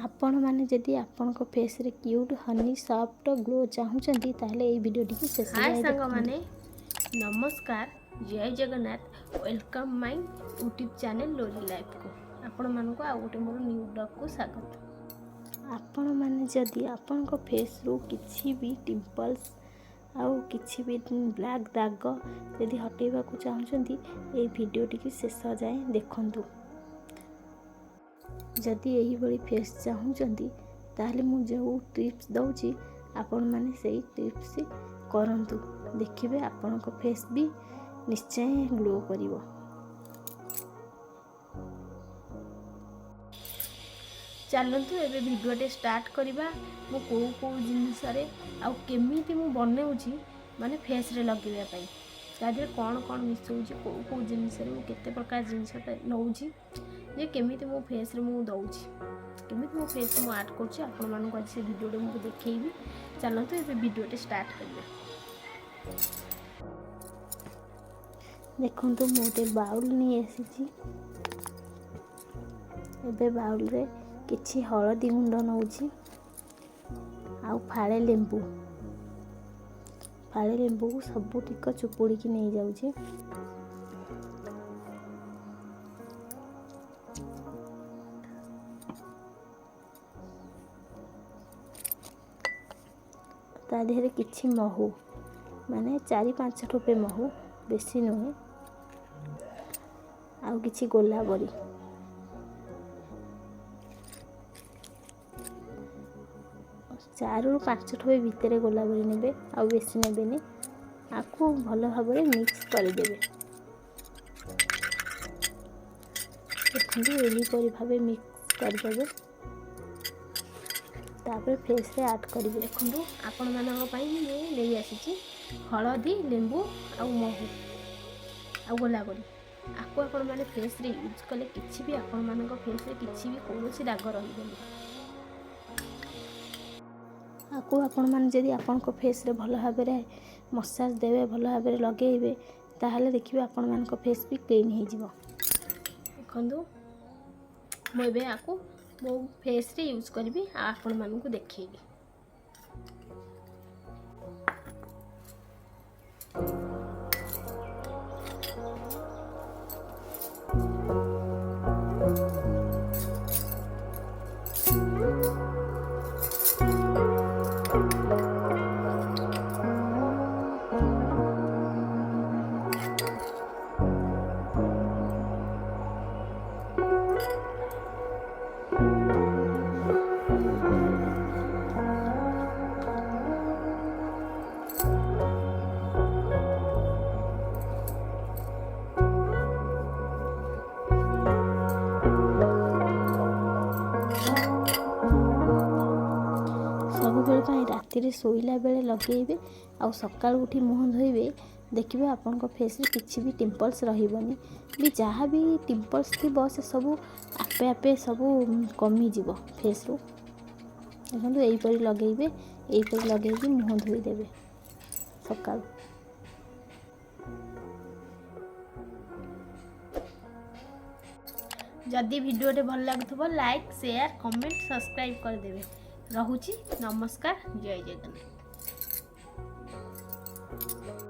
ଆପଣମାନେ ଯଦି ଆପଣଙ୍କ ଫେସ୍ରେ କ୍ୟୁଟ୍ ହନି ସଫ୍ଟ ଗ୍ଲୋ ଚାହୁଁଛନ୍ତି, ତାହେଲେ ଏଇ ଭିଡ଼ିଓଟିକୁ ଶେଷ ହାଏ ଯାଏ ଦେଖନ୍ତୁ। ସାଙ୍ଗମାନେ, ନମସ୍କାର, ଜୟ Jagannath. Welcome my YouTube channel Lohri ଲାଇଫ୍କୁ। ଆପଣମାନଙ୍କୁ ଆଉ ଗୋଟେ ମୋର ନ୍ୟୁ ବ୍ଲଗ୍କୁ ସ୍ୱାଗତ। ଆପଣମାନେ ଯଦି ଆପଣଙ୍କ ଫେସ୍ରୁ କିଛି ବି ପିମ୍ପଲ୍ସ ଆଉ କିଛି ବି ବ୍ଲାକ୍ ଦାଗ ଯଦି ହଟେଇବାକୁ ଚାହୁଁଛନ୍ତି, ଏଇ ଭିଡ଼ିଓଟିକୁ ଶେଷ ଯାଏଁ ଦେଖନ୍ତୁ। ଯଦି ଏହିଭଳି ଫେସ୍ ଚାହୁଁଛନ୍ତି, ତାହେଲେ ମୁଁ ଯେଉଁ ଟିପ୍ସ ଦେଉଛି, ଆପଣମାନେ ସେଇ ଟିପ୍ସ କରନ୍ତୁ। ଦେଖିବେ, ଆପଣଙ୍କ ଫେସ୍ ବି ନିଶ୍ଚୟ ଗ୍ଲୋ କରିବ। ଚାଲନ୍ତୁ, ଏବେ ଭିଡ଼ିଓଟି ଷ୍ଟାର୍ଟ କରିବା। ମୁଁ କେଉଁ କେଉଁ ଜିନିଷରେ ଆଉ କେମିତି ମୁଁ ବନାଉଛି, ମାନେ ଫେସ୍ରେ ଲଗାଇବା ପାଇଁ ତା ଦେହରେ କ'ଣ କ'ଣ ମିଶାଉଛି, କେଉଁ କେଉଁ ଜିନିଷରେ ମୁଁ କେତେ ପ୍ରକାର ଜିନିଷ ନେଉଛି ଯେ କେମିତି ମୋ ଫେସ୍ରେ ମୁଁ ଦେଉଛି, କେମିତି ମୋ ଫେସ୍ରେ ମୁଁ ଆଡ଼୍ କରୁଛି, ଆପଣମାନଙ୍କୁ ଆଜି ସେ ଭିଡ଼ିଓଟି ମୁଁ ଦେଖେଇବି। ଚାଲନ୍ତୁ, ଏବେ ଭିଡ଼ିଓଟି ଷ୍ଟାର୍ଟ କରିବା। ଦେଖନ୍ତୁ, ମୁଁ ଗୋଟେ ବାଉଲ୍ ନେଇ ଆସିଛି। ଏବେ ବାଉଲ୍ରେ କିଛି ହଳଦୀ ଗୁଣ୍ଡ ନେଉଛି ଆଉ ଫାଳେ ଲେମ୍ବୁ। ଫାଳେ ଲେମ୍ବୁକୁ ସବୁ ଟିକ ଚୁପୁଡ଼ିକି ନେଇଯାଉଛି। ତା ଦେହରେ କିଛି ମହୁ, ମାନେ 4-5 ଠୋପେ ମହୁ, ବେଶୀ ନୁହେଁ। ଆଉ କିଛି ଗୋଲାପରି। 4ରୁ 5 ଠୋପେ ଭିତରେ ଗୋଲାପରି ନେବେ, ଆଉ ବେଶୀ ନେବେନି। ଆକୁ ଭଲ ଭାବରେ ମିକ୍ସ କରିଦେବେ। ଦେଖନ୍ତୁ, ଏହିପରି ଭାବେ ମିକ୍ସ କରିଦେବେ। ତାପରେ ଫେସ୍ରେ ଆଡ଼୍ କରିବେ। ଦେଖନ୍ତୁ, ଆପଣମାନଙ୍କ ପାଇଁ ମୁଁ ନେଇ ଆସିଛି ହଳଦୀ, ଲେମ୍ବୁ ଆଉ ମହୁ ଆଉ ଗୋଲାପରି। ଆକୁ ଆପଣମାନେ ଫେସ୍ରେ ୟୁଜ୍ କଲେ କିଛି ବି ଆପଣମାନଙ୍କ ଫେସ୍ରେ କିଛି ବି କୌଣସି ଦାଗ ରହିବନି। ଆକୁ ଆପଣମାନେ ଯଦି ଆପଣଙ୍କ ଫେସ୍ରେ ଭଲ ଭାବରେ ମସାଜ ଦେବେ, ଭଲ ଭାବରେ ଲଗେଇବେ, ତାହେଲେ ଦେଖିବେ ଆପଣମାନଙ୍କ ଫେସ୍ ବି କ୍ଲିନ୍ ହେଇଯିବ। ଦେଖନ୍ତୁ, ମୁଁ ଏବେ ଆକୁ ମୋ ଫେସ୍ରେ ୟୁଜ୍ କରିବି ଆଉ ଆପଣମାନଙ୍କୁ ଦେଖେଇବି। ସବୁବେଳେ ପାଇଁ ରାତିରେ ଶୋଇଲା ବେଳେ ଲଗେଇବେ ଆଉ ସକାଳୁ ଉଠି ମୁହଁ ଧୋଇବେ। ଦେଖିବେ, ଆପଣଙ୍କ ଫେସ୍ରେ କିଛି ବି ପିମ୍ପଲ୍ସ ରହିବନି ବି। ଯାହା ବି ପିମ୍ପଲ୍ସ ଥିବ, ସେ ସବୁ ଆପେ ଆପେ ସବୁ କମିଯିବ ଫେସ୍ରୁ। ଦେଖନ୍ତୁ, ଏହିପରି ଲଗେଇବେ। ଏହିପରି ଲଗେଇକି ମୁହଁ ଧୋଇଦେବେ ସକାଳୁ। ଯଦି ଭିଡ଼ିଓଟି ଭଲ ଲାଗୁଥିବ, ଲାଇକ୍, ସେୟାର, କମେଣ୍ଟ, ସବସ୍କ୍ରାଇବ୍ କରିଦେବେ। ରହୁଛି, ନମସ୍କାର, ଜୟ ଜଗନ୍ନାଥ।